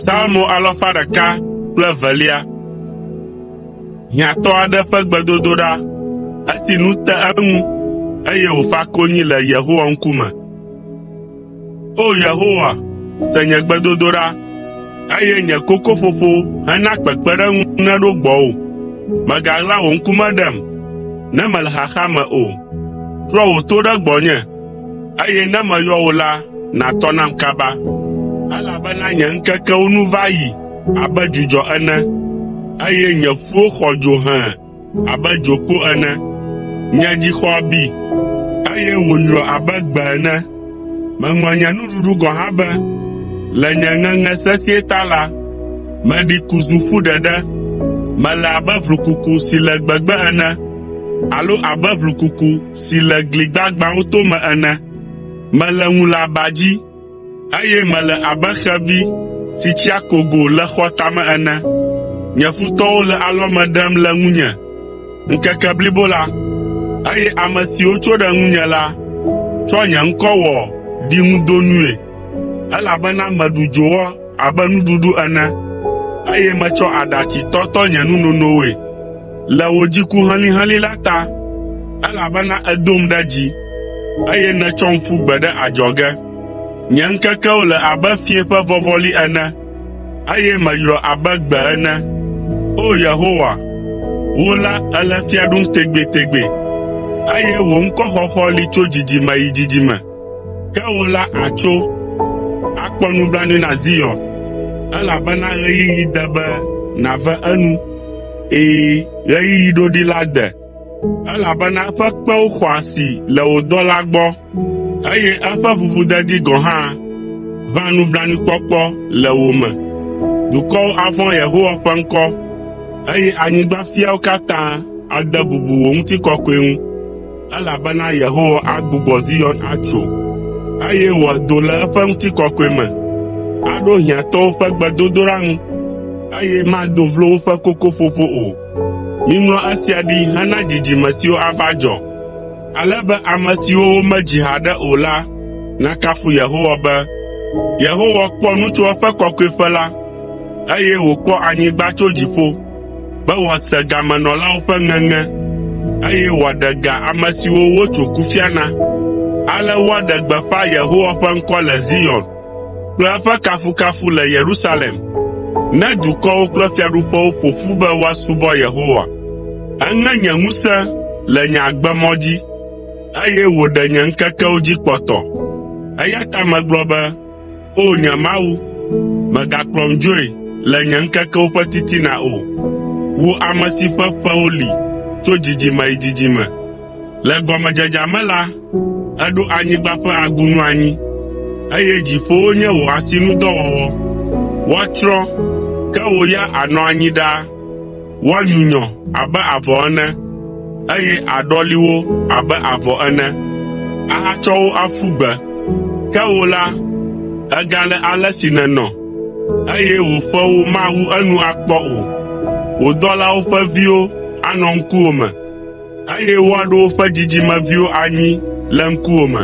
Psalmo alafa ɖeka kple evelia. Hiãtɔ aɖe ƒe gbedodoɖa esi nu te eŋu, eye wòfa konyi le Yehowa ŋkume. O! Yehowa, se nye gbedodoɖa, eye nye kokoƒoƒo hena kpekpeɖeŋu neɖo gbɔwò. Mègaɣla wò ŋkume ɖem ne mele xaxa me o. Trɔ wò to ɖe gbɔnye, eye ne meyɔ wò la, nàtɔ nam kaba. Elabena nye ŋkekewo nu va yi abe dzudzɔ ene, eye nye ƒuwo xɔ dzo hẽe abe dzokpo ene. Nye dzi xɔ abi, eye wòyrɔ abe gbe ene. Meŋlɔ nye nuɖuɖu gɔ̃ hã be. Le nye ŋeŋe sesĩe ta la, meɖi ku zu ƒu ɖeɖe. Mele abe ʋlukuku si le gbegbe ene alo abe ʋlukuku si le gli gbagbãwo tome ene. Mele ŋu le aba dzi eye mele abe xevi si tsi akogo le xɔ tame ene. Nye futɔwo le alɔme ɖem le ŋunye ŋkeke blibo la, eye ame siwo tso ɖe ŋunye la tsɔ nye ŋkɔ wɔ ɖiŋudonui, elabena meɖu dzowɔ abe nuɖuɖu ene, eye metsɔ aɖatsi tɔtɔ nye nunonoe le wò dziku helĩhelĩ la ta, elabena èdom ɖe dzi, eye nètsɔm ƒu gbe ɖe adzɔge. Nye ŋkekewo le abe fiẽ ƒe vɔvɔli ene, eye meyrɔ abe gbe ene. O! Yehowa, wò la èle fia ɖum tegbetegbe, eye wò ŋkɔxɔxɔ li tso dzidzime yi dzidzime. Ke wò la àtso, akpɔ nublanui na Zion, elabena ɣeyiɣi de be nàve enu. Ɛ̃, ɣeyiɣi ɖoɖi la de, elabena eƒe kpewo xɔ asi le wò dɔla gbɔ, eye eƒe ʋuʋudedi gɔ̃ hã ʋã nublanuikpɔkpɔ le wò me. Dukɔwo avɔ̃ Yehowa ƒe ŋkɔ, eye anyigbafiawo katã ade bubu wò ŋutikɔkɔe ŋu. Elabena Yehowa agbugbɔ Zion atso, eye wòado le eƒe ŋutikɔkɔe me. Aɖo hiãtɔwo ƒe gbedodoɖa ŋu, eye mado vlo woƒe kokoƒoƒo o. Miŋlɔ esia ɖi hena dzidzime siwo ava dzɔ, ale be ame siwo womedzi haɖe o la nakafu Yehowa be, “Yehowa kpɔ nu tso eƒe kɔkɔeƒe la, eye wòkpɔ anyigba tso dziƒo.” be wòase gamenɔlawo ƒe ŋeŋe, eye wòaɖe ga ame siwo wotso kufia na. Ale woaɖe gbeƒã Yehowa ƒe ŋkɔ le Zion kple eƒe kafukafu le Yerusalem, ne dukɔwo kple fiaɖuƒewo ƒo ƒu be woasubɔ Yehowa. Eŋe nye ŋusẽ le nye agbemɔ dzi, eye wòɖe nye ŋkekewo dzi kpɔtɔ. Eya ta megblɔ be, “O nye Mawu, mègakplɔm dzoe le nye ŋkekewo ƒe titina o, wò ame si ƒe ƒewo li tso dzidzime yi dzidzime. Le gɔmedzedzea me la, èɖo anyigba ƒe agunu anyi, eye dziƒowo nye wò asinudɔwɔwɔ. Woatsrɔ̃, ke wò ya ànɔ anyi ɖaa. Woanyunyɔ abe avɔ ene, eye àɖɔli wo abe avɔ ene, ahatsɔ wo aƒu gbe. Ke wò la, ègale ale si nènɔ, eye wò ƒewo mawu enu akpɔ o. Wò dɔlawo ƒe viwo anɔ ŋkuwò me, eye woaɖo woƒe dzidzimeviwo anyi le ŋkuwò me.